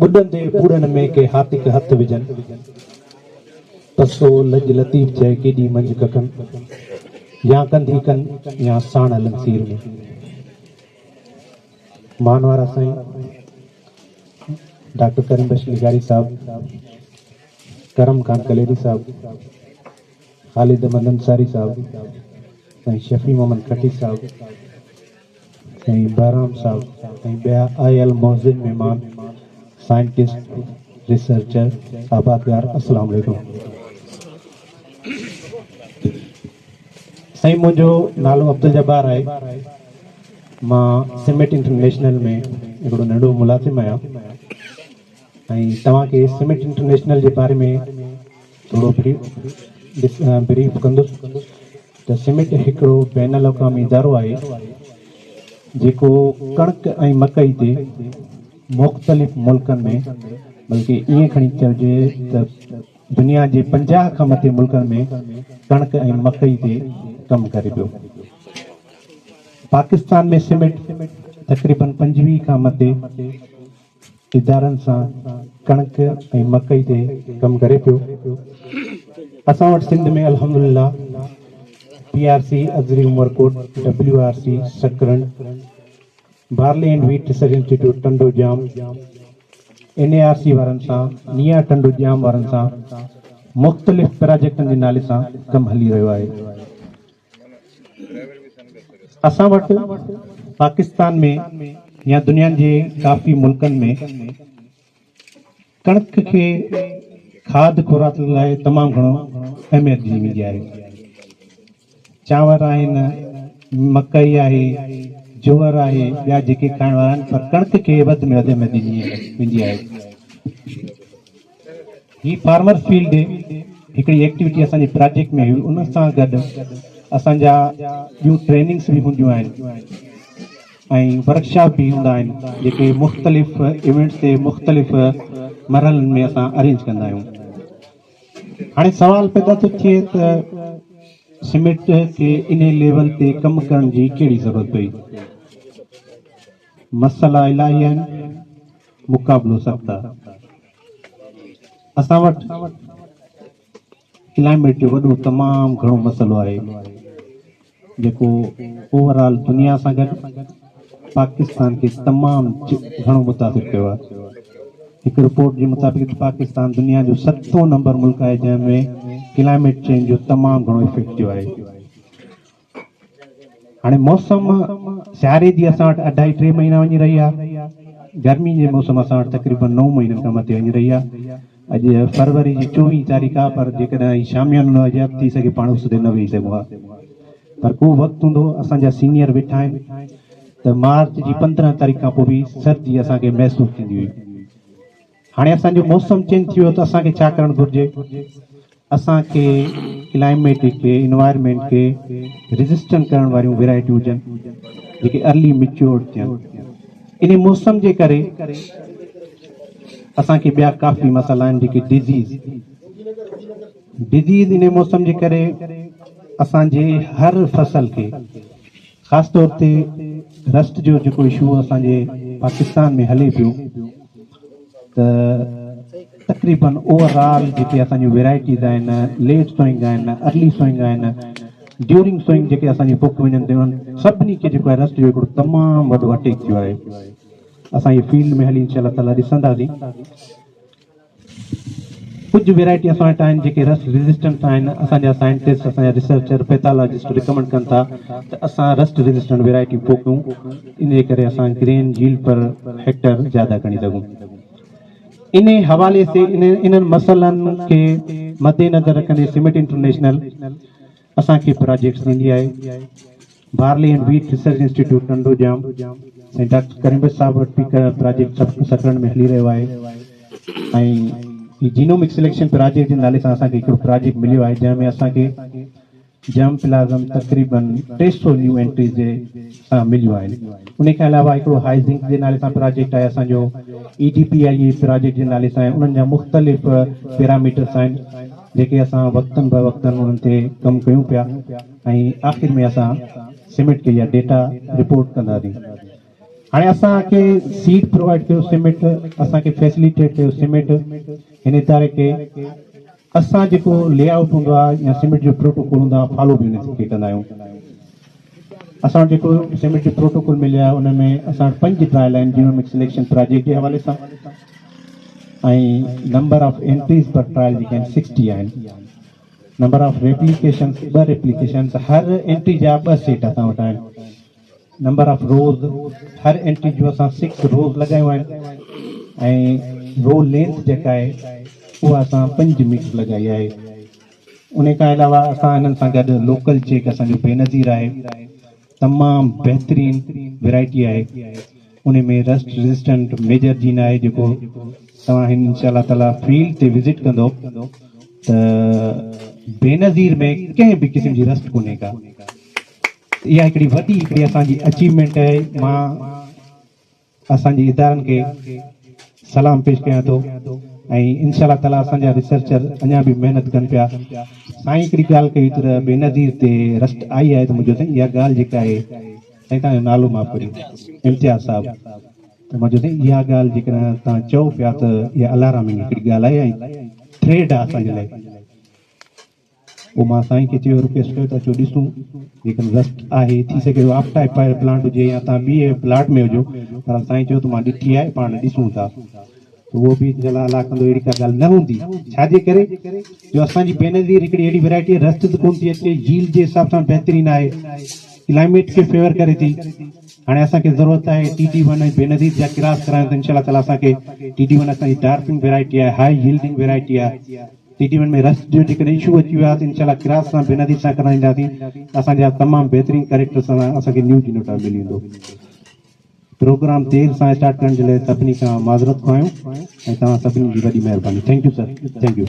ٻڏندي ٻوڙن ۾ ڪي هاتڪ هٿ وجهن. پسو لڄ لطيف چئي ڪيڏي منجهه ڪکن. يا ڪنڌي ڪن يا ساڻ هلن سير ۾. مان وارا سائين ڊاڪٽر ڪريم بخش لغاري صاحب، ڪرم خان ڪليري صاحب، خالد احمد انصاري صاحب، سائين شفيع محمد کٽي صاحب، سائين بهرام صاحب ۽ ٻيا آيل معزز مهمان، سائنٽسٽ، ريسرچر، آبادگار السلام عليڪم. سائين منهنجو نالو عبدالجبار آهي مان سميٽ انٽرنيشنل ۾ هڪڙو ننڍو ملازم آهيان ۽ توهان کي سميٽ انٽرنيشنل جي باري ۾ ٿورو بريف ڪندس ته سميٽ هڪڙو بين الاقوامي ادارو آهي جيڪو ڪڻڪ ۽ مڪئي تي مختلف ملڪن ۾ بلڪه ائين کڻي چئجي ته دنيا جي 50 کان مٿي ملڪن ۾ ڪڻڪ ۽ مڪئي تي ڪم ڪري پيو. پاڪستان ۾ سميٽ تقريبن 25 کان مٿي ادارن سان ڪڻڪ ۽ مڪئي تي ڪم ڪري پيو. اسان وٽ سنڌ ۾ الحمدلله پي آر سي ازري Umerkot, W R C Sakrand, barley and wheat research institute Tando Jam, N A R C وارن سان، نيا ٽنڊو ڄام وارن سان مختلف پراجيڪٽن جي نالي سان ڪم هلي رهيو آهي. اسان وٽ پاڪستان ۾ يا دنيا جي ڪافي ملڪن ۾ ڪڻڪ کي کاڌ خوراڪ لاء تمام گهڻو اهميت ڏني ويندي آهي. چانور آهن، مڪئي آهي، جوئر آهي، ٻيا جيڪي کائڻ وارا آهن پر ڪڻڪ کي وڌ ۾ وڌ اهميت ڏني ويندي آهي. هي فارمر فيلڊ ڊي هڪڙي ايڪٽيوٽي اسان جي پراجيڪٽ ۾ هئي ان سان گڏ اسان جا ٻيون ٽريننگس به هونديون آهن ۽ ورڪشاپ به هوندا آهن جيڪي مختلف ايونٽس تي مختلف مرحلن ۾ اسان ارينج ڪندا آهيون. هاڻي سوال پيدا ٿو ٿئي ته سميٽ کي انهي ليول تي ڪم ڪرڻ جي ڪهڙي ضرورت پئي؟ مسئلا الاهي آهن، مقابلو سخت آهي. اسان وٽ ڪلائميٽ جو وڏو تمام گهڻو مسئلو آهي. جيڪو اوور آل دنيا سان گڏ پاڪستان کي تمام گهڻو متاثر ڪيو آهي. هڪ رپورٽ جي مطابق پاڪستان دنيا جو ستون نمبر ملڪ آهي جنهن ۾ ڪلائميٽ چينج جو تمام گهڻو افيڪٽ ٿيو آهي. هاڻي موسم سياري جي اسان وٽ اڍائي ٽي مهينا وڃي رهي آهي. گرمي جي موسم اسان وٽ تقريبن 9 مهينن کان مٿي وڃي رهي آهي. اڄ فروري جي 24 تاريخ آ پر جيڪڏهن هي شاميانو نه هجي ها ته ٿي سگهي پاڻ اس تي نه ويهي سگهون ها پر ڪو وقت هوندو اسان جا سينيئر ويٺا آهن ته مارچ جي 15 تاريخ کان پوء به سردي اسان کي محسوس ٿيندي هئي. هاڻي اسان جو موسم چينج ٿي ويو ته اسان کي ڇا ڪرڻ گهرجي؟ اسان کي ڪلائميٽ کي انوائرمينٽ کي ريزسٽنٽ ڪرڻ واريون ويرائٽيون هجن جيڪي ارلي ميچوئرڊ ٿين. انهي موسم جي ڪري اسان کي ٻيا ڪافي مسئلا آهن جيڪي ڊزيز ڊزيز انهي موسم جي ڪري اسان جي هر فصل کي خاص طور تي رسٽ جو جيڪو اشو اسان جي پاڪستان ۾ هلي پيو ته تقريبن اوور آل جيڪي اسان جون ويرائٽيز آهن ليٽ سوئنگ آهن ارلي سوئنگ آهن ڊيورنگ سوئنگ جيڪي اسان جي پوکيون وڃن ٿيون انهن سڀني کي جيڪو آهي رسٽ جو هڪڙو تمام وڏو اٽيڪ ٿيو آهي. اسان اهي فيلڊ ۾ هلي انشاء الله تعالي ڏسنداسين. ڪجهه ويرائٽي اسان وٽ آهن جيڪي رسٽ ريزسٽنٽ آهن. اسان جا سائنٽسٽ اسان جا ريسرچر پيٿالاجسٽ ريڪمنڊ ڪن ٿا ته اسان رسٽ ريزسٽنٽ ويرائٽيون پوکيون ان جي ڪري اسان گرين ييلڊ پر هيڪٽر زياده کڻي سگهون. انهي حوالي سي انهن مسئلن کي مدنظر رکندي سمٽ انٽرنيشنل اسان کي پراجيڪٽس ڏيندي آهي. Barley and wheat research institute Tando Jam سائين ڊاڪٽر ڪريم بخش صاحب وٽ به پراجيڪٽ سڪرنڊ ۾ هلي رهيو آهي ۽ هي جينومڪ سليڪشن پراجيڪٽ جي نالي سان اسان کي هڪڙو پراجيڪٽ مليو آهي جنهن ۾ اسان کي جرم پلازم تقريبن 300 نيو انٽريز جي سان مليون آهن. ان کان علاوه هڪڙو هائي زنڪ جي نالي سان پراجيڪٽ آهي اسان جو E D P I A project جي نالي سان آهي انهن جا مختلف پيراميٽرس آهن جيڪي اسان وقتن به وقتن انهن تي ڪم ڪيون پيا ۽ آخر ۾ اسان سمٽ کي اها ڊيٽا رپورٽ ڪنداسين. هاڻي اسان کي سيڊ پرووائيڊ ڪيو سيمٽ اسان کي فيسليٽيٽ ڪيو سيمٽ هن اداري کي اسان جيڪو لي آئوٽ هوندو آهي يا سيمٽ جو پروٽوڪول هوندو آهي فالو به ان کي ڪندا آهيون. اسان وٽ جيڪو سيمٽ جو پروٽوڪول مليو آهي ان ۾ اسان وٽ پنج ٽرائل آهن جينومڪ سليڪشن پراجيڪٽ جي حوالي سان ۽ number of entries per trial جيڪي آهن سڪسٽي آهن. نمبر آف ريپليڪيشنز ٻه ريپليڪيشنز هر انٽري جا ٻه سيٽ اسان وٽ آهن. Number of rows Har entry جون اسان سڪس روز لڳايون آهن ۽ رو لينٿ جيڪا آهي اها اسان پنج ميٽر لڳائي آهي. ان کان علاوه اسان انهن سان گڏ لوڪل چيڪ اسان جو بينظير آهي تمام بهترين ورائٽي آهي ان ۾ رسٽ ريزسٽنٽ ميجر جين آهي جيڪو توهان هن انشاء الله تعالي فيلڊ تي وزٽ ڪندو ته بينظير ۾ ڪنهن به قسم جي رسٽ ڪونهي ڪا. اها هڪڙي وڏي هڪڙي اسان جي اچيومينٽ آهي مان اسان جي ادارن کي سلام پيش ڪيان ٿو ۽ انشاء الله تعالي اسان جا ريسرچر اڃا به محنت ڪن پيا سائين هڪڙي ڳالهه ڪئي ته بينظير تي رسٽ آئي آهي ته منهنجو سائين اها ڳالهه جيڪا آهي سائين تنهنجو نالو معاف ڪجو امتياز صاحب ته منهنجو سائين اها ڳالهه جيڪڏهن توهان چئو پيا ته اها الارمنگ هڪڙي ڳالهه آهي ۽ ٿريڊ آهي اسان جي لاء پوء مان سائين کي چيو رڪويسٽ ڪيو ته اچو ڏسون جيڪڏهن رسٽ آهي ٿي سگهي ٿو آف ٽائپ پلانٽ هجي يا توهان ٻي پلاٽ ۾ هجو پر سائين چيو ته مان ڏٺي آهي پاڻ ڏسون ٿا ته اهو به انشاء الله الله ڪندو اهڙي ڪا ڳالهه نه هوندي ڇا جي ڪري جو اسان جي بينظير هڪڙي اهڙي ورائٽي رسٽ ته ڪون ٿي اچي ييلڊ جي حساب سان بهترين آهي ڪلائميٽ کي فيور ڪري ٿي هاڻي اسان کي ضرورت آهي ٽي ڊي ون ۽ بينظير جا ڪراس ڪرايون ته انشاء الله تعالي اسان کي ٽي ڊي ون اسان جي ڊارفنگ ورائٽي آهي هائي ييلڊنگ ورائٽي آهي ٽي ٽي ون ۾ رس جو جيڪڏهن اشو اچي ويو آهي ته انشاء الله ڪراس سان بينظير سان ڪرائينداسين ته اسان جا تمام بهترين ڪريڪٽر سان اسان کي نيو جينوٽائپ ملي ويندو. پروگرام دير سان اسٽارٽ ڪرڻ جي لاء سڀني کان معذرت خواهه آهيون ۽ توهان سڀني جي وڏي مهرباني thank you sir thank you.